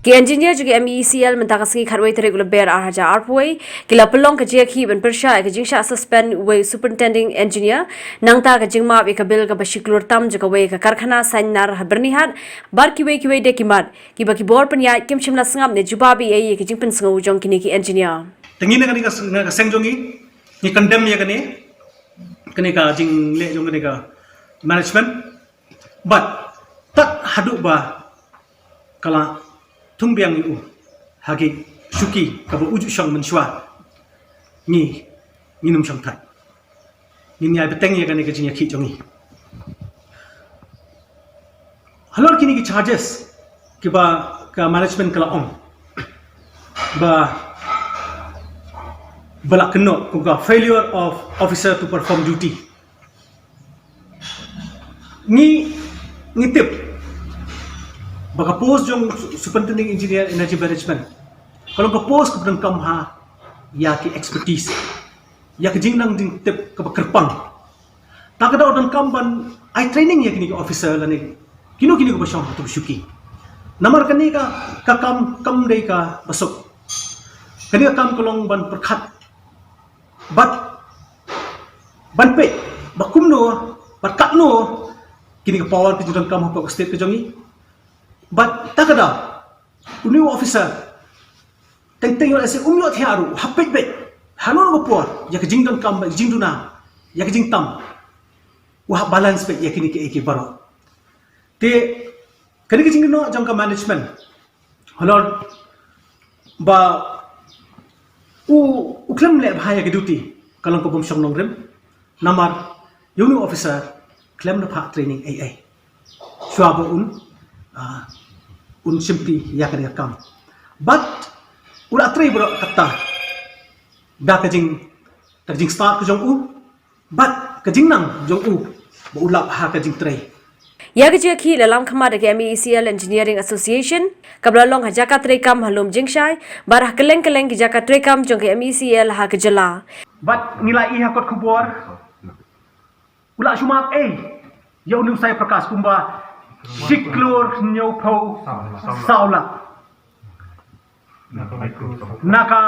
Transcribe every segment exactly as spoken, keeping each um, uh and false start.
Ki engineer jong ki M E E C L mynta ka sngi khatwei tarik u Lber ar hajar arphew wei ki la pynlong ka jingïakhih ban pyrshah ïa ka jingshah suspend uwei u superintending engineer nangta ka jingmap ïa ka bill kaba shi klur tam jong kawei ka karkhana saiñ nar ha Byrnihat bad kiwei kiwei de ki mat kiba ki bor pynïaid kim shym la sngap ne jubab ei ei ïa ka jingpynsngew jong kine ki engineer. Te ngi na kane ka s-, na ka seng jong ngi, ngi condemn ïa kane, kane ka jingleh jong kane ka management. Bad tad haduh ba ka la thung biang ïa u ha ki shuki kaba u ju shong mynshuwa, ngi, ngin ym shong thait. Ngin ïai bteng ïa kane ka jingïakhih jong ngi. Halor kine ki charges kiba ka management ka la ong ba, ba la kynnoh kum ka failure of officer to perform duty. Ngi, ngi tip ba ka post jong Superintending Engineer Energy Management ka long ka post kaba donkam ha ïa ki expertise, ïa ka jingnang jingtip kaba kyrpang. Ta ka daw donkam ban ai training ïa kine ki officer lane kino kino kiba shong ha tu shuki. Namar kane ka, ka kam kam dei kaba suk. Kane ka kam ka long ban pyrkhat bad ban peit ba kumno bad katno kine ka power ka jingdonkam hapoh ka state ka jong ngi. Bad ta ka daw uni u officer teng teng ïoh lehse um ïoh thiah ruh, u hap peit beit halor ka por ïa ka jingdonkam bad jingduna, ïa ka jingtam, u hap balance beit ïa kine kiei kiei baroh. Te kane ka jingkynnoh jong ka management halor ba u, u khlem leh bha ïa ka duty ka long ka bym shong nongrim. Namar ïa uni u officer khlem da phah training ei ei shuwa ba un, ah, un shimti ïa kane ka kam. Bad u la trei baroh katta da ka jing, ka jingstad ka jong u bad ka jingnang jong u ba u lap ha ka jingtrei. Ïa ka jingïakhih la lam khmat da ka M E E C L Engineering Association kaba la long ha jaka treikam ha Lumjingshai bad ha kylleng kylleng ki jaka treikam jong ka M E E C L ha ka jylla. Bad ngi la ïohi ha kot khubor u la shu map ei ïa uni u Sai Prakash kumba shi klur hynñiewphew saw lak. Na ka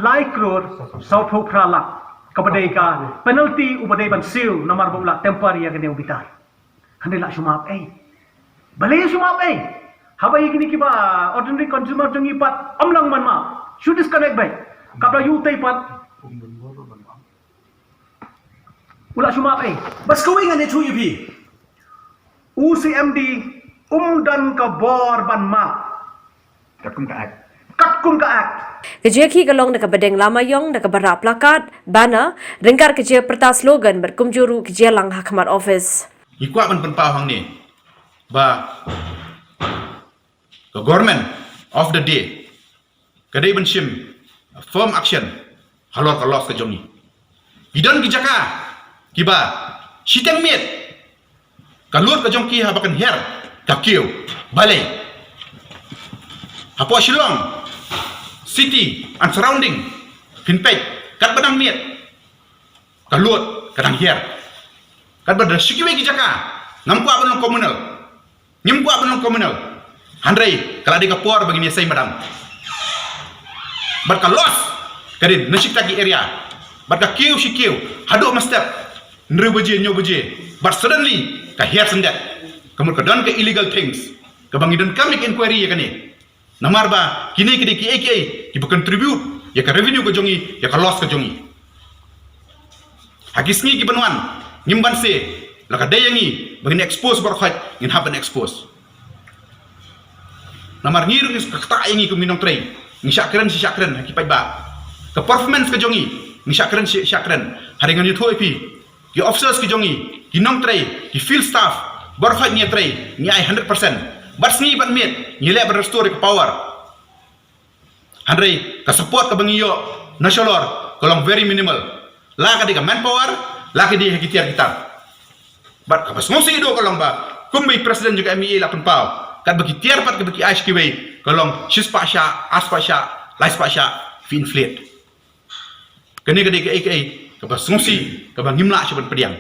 lai klur sawphew phra lak kaba dei ka penalty uba dei ban siew namar ba u la temper ïa kane u bitar. Hynrei la shu map ei. Balei shu map ei? Haba ïa kine kiba ordinary consumer jong ngi pat ym lah ban map. Shu disconnect beit. Kaba ïa utei pat u la shu map ei. Bad sa kawei ngan ïathuh ïa phi. U C M D um don ka bor ban map. Katkum ka act. Katkum ka act. Ka jingïakhih ka long da kaba deng lama ïong da kaba rah plakat, banner, ryngkat ka jingpyrta slogan bad kumjuh ruh ka jingïalang ha khmat office. Ngi kwah ban pynpaw hangne ba ka government of the day ka dei ban shim firm action halor ka loss ka jong ngi. Ki don ki jaka kiba shiteng miet ka lut ka jong ki haba kan hiar ka kiew. Balei? Hapoh Shillong city and surrounding phin peit katba dang miet ka lut ka dang hiar. Katba da shi kiwei ki jaka ngam kwah ban long communal. Ngim kwah ban long communal. Hynrei ka la dei ka por ba ngin ïaseng madan. Bad ka loss ka dei na shikta ki area. Bad ka kiew shi kiew haduh mynstep hynriew baje hynñiew baje. Bad suddenly ka hiar syndet. Ka mut ka don ka illegal things kaba ngi donkam ïa ka inquiry ïa kane. Namar ba kine ki dei kiei kiei kiba contribute ïa ka revenue ka jong ngi, ïa ka loss ka jong ngi. Ha ki sngi kiban wan ngim banse, la ka dei ïa ngi ba ngin expose baroh khoit, ngin hap ban expose. Namar ngi ruh ka ktah ïa ngi kum ki nongtrei, ngi shah kren shi shah kren ha ki paidbah. Ka performance ka jong ngi, ngi shah kren shi shah kren. Hynrei ngan ïathuh ïa phi, ki officers ki jong ngi, ki nongtrei, ki field staff, baroh khoit ngi ïatrei, ngi ai hundred percent. Bad sngi bad miet ngi leh ban restore ïa ka power. Hynrei ka support kaba ngi ïoh na shalor ka long very minimal. La ka dei ka manpower, la ka dei ha ki tiar ki tar. Bad kaba sngewsih duh ka long ba kumba i president jong ka M E A la pynpaw, katba ki tiar pat kaba ki ai sha kiwei ka long shispah shah, arspah shah, laispah shah, phi inflate. Kane ka dei kaei kaei kaba sngewsih kaba ngim lah shuh ban pdiang.